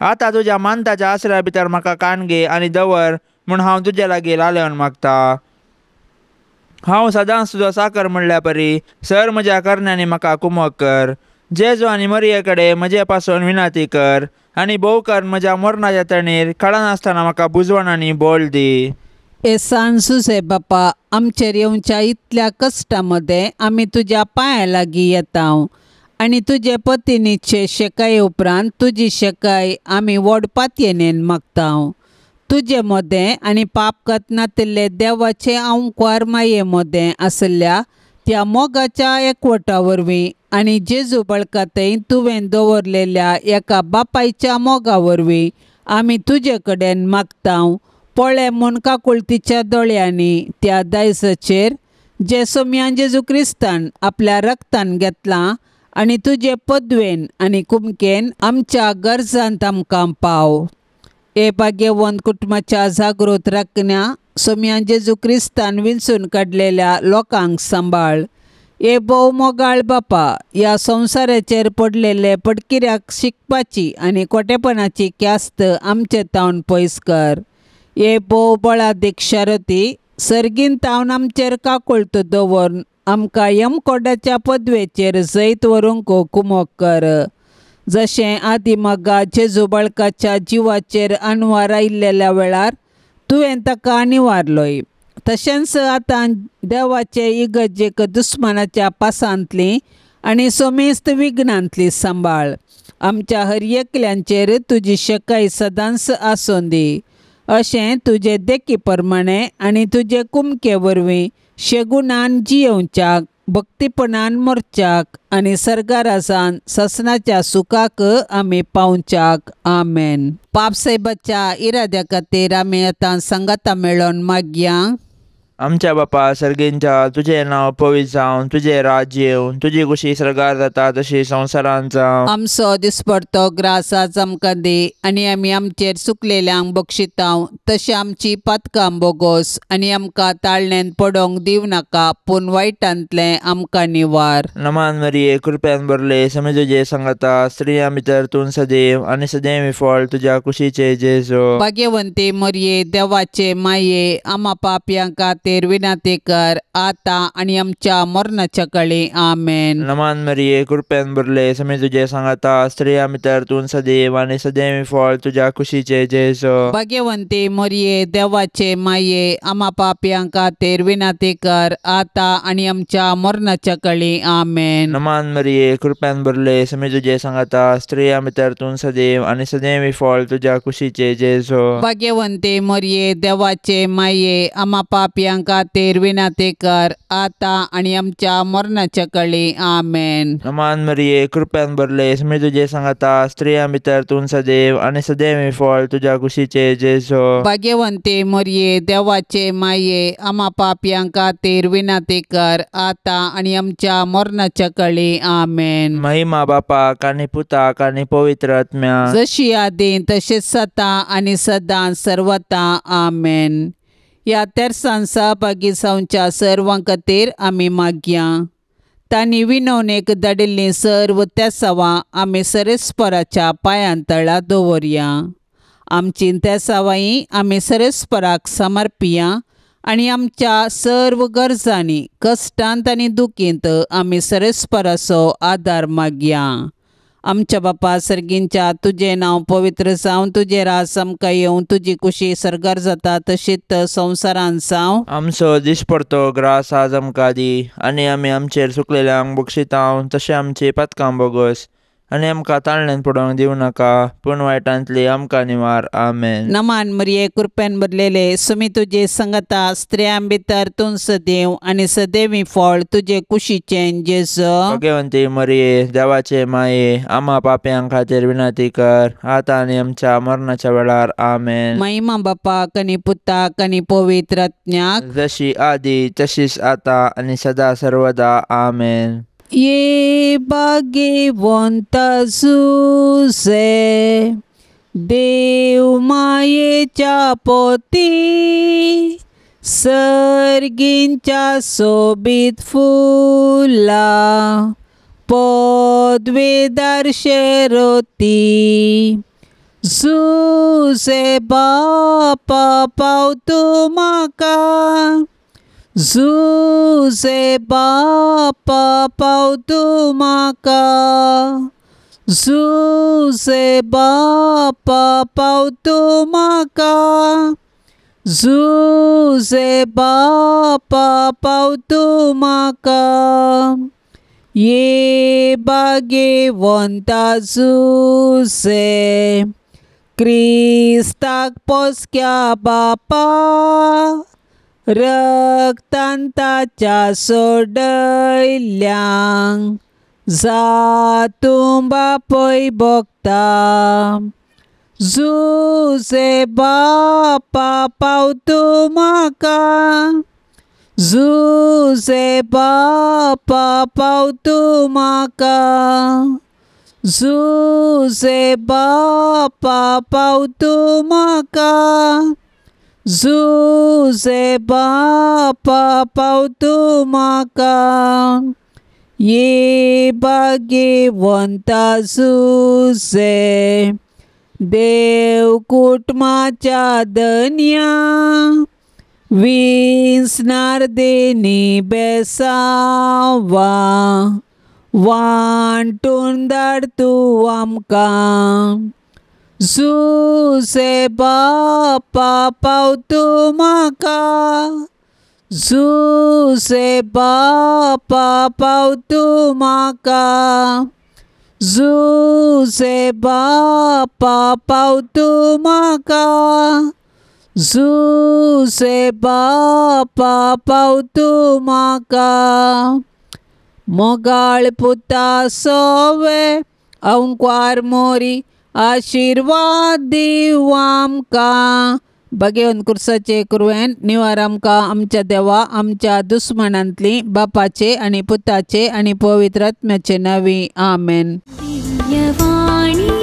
आतां तुज्या मानताच्या आसऱ्या भितर म्हाका कान घे आनी दवर म्हूण हांव तुजे लागीं लालेवन मागता. हांव सदांच तुजो साकर म्हणल्या परी सर म्हज्या करण्यांनी म्हाका कुमक कर. जेजू आनी मरिये कडेन म्हजे पासून विनंती कर आनी भोव कर म्हज्या मरणाच्या तणीर कळनासतना म्हाका बुजवण आनी बोल दी. हे सान सुसे बापा, आमचेर येवच्या इतल्या कश्टां मदें आमी तुज्या पांया लागीं येता आनी तुजे पतिनीचे शेकाये उपरांत तुजी शेकाय आमी व्हड पातयेनेन मागता. तुजे मदें आनी पापकत नातिल्ले देवाचे आंवकार माये मदें आशिल्ल्या त्या मोगाच्या एकवटा वरवीं आनी जेजू बळकातय तुवें दवरलेल्या एका बापायच्या मोगा वरवीं आमी तुजे कडेन मागता. पळय म्हूण काकुळतीच्या दोळ्यांनी त्या दायजाचेर जे सोम्यान जेजू क्रिस्तान आपल्या रक्तान घेतलां आनी तुजे पदवेन आनी कुमकेन आमच्या गरजांत आमकां पाव. हे भाग्यवंत कुटुंबाच्या जागृत राखण्या सोम्यान जेजू क्रिस्तान विंचून काडलेल्या लोकांक सांबाळ. हे भोव मोगाळ बापा, ह्या संवसाराचेर पडलेले पडकिऱ्याक शिकपाची आनी कोटेपणाची ख्यास्त आमचे तावन पयस कर. हे भोव बळादीक शरती सर्गीन तावन आमचेर काकुळट दवरून आमकां यमकोडाच्या पदवेचेर जैत व्हरूंक कुमक कर. जशें आदी मगा जेजू बळकाच्या जिवाचेर अनवार आयिल्ल्या वेळार तुवें ताका निवारलोय, तशेंच आतां देवाचे इगर्जेक दुस्मानाच्या पासांतली आनी सोमेस्त विघ्नांतली सांबाळ. आमच्या हर एकल्यांचेर तुजी शकाय सदांच आसूं दी. अशें तुजे देखी प्रमाणे आनी तुजे कुमके वरवीं शेगुणान जियेवच्याक, भक्तीपणान मरच्याक आनी सर्गारासान ससनाच्या सुखाक आमी पावच्याक. आमेन. पापसाहेबाच्या इराद्या खातीर आमी आतां सांगाता मेळोन मागया. आमच्या बापा सर्गींच्या, तुजें नांव पवित्र जावं, तुजें राज्य येवं, तुजी खुशी सर्गार जाता तशी संवसारांत जावं. आमचो दिसपडतो ग्रास आज आमकां दी आनी आमी आमचेर चुकलेल्यांक बक्षितांव तशें आमची पातकां बोगोस आनी आमकां ताळणेन पडोंक दिवं नाका, पूण वायटांतलें आमकां निवार. नमान मरिये, कृपेन भरले, समे तुजे सांगता, स्त्रियां भितर तूं सदैव आनी सदैव फळ तुज्या कुशीचे जेजू. भाग्यवंती मरिये, देवाचे माये, आमा पापयां खातीर विनंती कर आतां आनी आमच्या मरणाच्या कळी. आमेन. नमान मरिये, कृपेन भरले, समे तुजे सांगता, स्त्रियां भितर तूं सदैव आनी सदैव फळ तुज्या कुशीचे जेजू. भाग्यवंती मरिये, देवाचे माये, आमा पापयां खातीर विनंती कर आतां आनी आमच्या मरणाच्या कळी. आमेन. नमान मरिये, कृपेन भरले, समे तुजे सांगता, स्त्रियां भितर तूं सदैव आनी सदैव फळ तुज्या कुशीचे जेजू. भाग्यवंती मरिये, देवाचे माये, आमा पापयां खातीर विनंती कर आतां आनी आमच्या मरणाच्या कळी. आमेन. नमान मरिये, कृपेन भरले, समे तुजे सांगता, स्त्रियां भितर तूं सदैव आनी सदैव फळ तुज्या कुशीचे जेजू. भाग्यवंती मरिये, देवाचे माये, आमा पापयां खातीर विनंती कर आतां आनी आमच्या मरणाच्या कळी. आमेन. महिमा बापाक आनी पुताक आनी पवित्र आत्म्याक, जशी आदीं तशेंच सदां आनी सदां सर्वता. आमेन. ह्या तेरसान सहभागी जावच्या सर्वां खातीर आमी मागया. तांणी विनवणेक धाडिल्लीं सर्व तेसावां आमी सरेस्पराच्या पांयां तळा दवरया. आमची तेसावांय आमी सरेस्पराक समर्पिया आनी आमच्या सर्व गरजांनी, कश्टांत आनी दुखींत आमी सरेस्पराचो आदार मागया. आमच्या बापा सर्गींच्या, तुजें नांव पवित्र जावं, तुजें राज आमकां येवं, तुजी कुशी सर्गार जाता तशीच संवसारांत जावं. आमचो दिसपडतो ग्रास आज आमकां दी आनी आमी आमचेर चुकलेल्यांक बक्षितांव तशें आमची पातकां बोगस आनी आमकां ताळणेन पडोवंक दिवं नाका, पूण वायटांतली आमकां निवार. आमेन. नमान मरिये, कृपेन भरलेले, सुमी तुजे संगता, स्त्रियां भितर तूं सदैव आनी सदैवी फळ तुजे कुशीचें जेजू. भाग्यवंती मरिये, देवाचे माये, आमा पापयां खातीर विनंती कर आतां आनी आमच्या मरणाच्या वेळार. आमेन. महिमा बापाक आनी पुताक आनी पवित्र आत्म्याक, जशी आदी तशीच आतां आनी सदा सर्वदा. आमेन. ये भाग्यवंत सुसे, देव मायेच्या पोती, सर्गींच्या सोबीत फुलां पदवेदार शेरोती जुसे बापा पाव तूं म्हाका जुसे बापा पाव तूं म्हाका जुसे बापा पाव तूं म्हाका जुसे बापा पाव तूं म्हाका ये भाग्यवंता जुसे क्रिस्ताक पोसक्या बापा रक्तान ताच्या सोडयल्यांक जातूं बापय भोगता जुसे बापा पाव तूं म्हाका जुसे बापा पाव तूं म्हाका जुसे बापा पाव तूं म्हाका जुसे बापा पाव तूं म्हाका ये भाग्यवंता जुसे देव कुटुंबाच्या धनया विसनार देनी बेसावा वांटून धाड तूं आमकां जुसे बापा पाव तूं म्हाका जुसे बापा पाव तूं म्हाका जुसे बापा पाव तूं म्हाका जुसे बापा पाव तूं म्हाका मोगाळ पुता सोवे अंकवार मोरी आशिर्वाद दिवं आमकां भाग्यवंत कुर्साचे कुरवेन निवार आमकां आमच्या देवा आमच्या दुस्मनांतली बापाचे आनी पुताचे आनी पवित्र आत्म्याचे नांवी आमेन. दिव्यवाणी.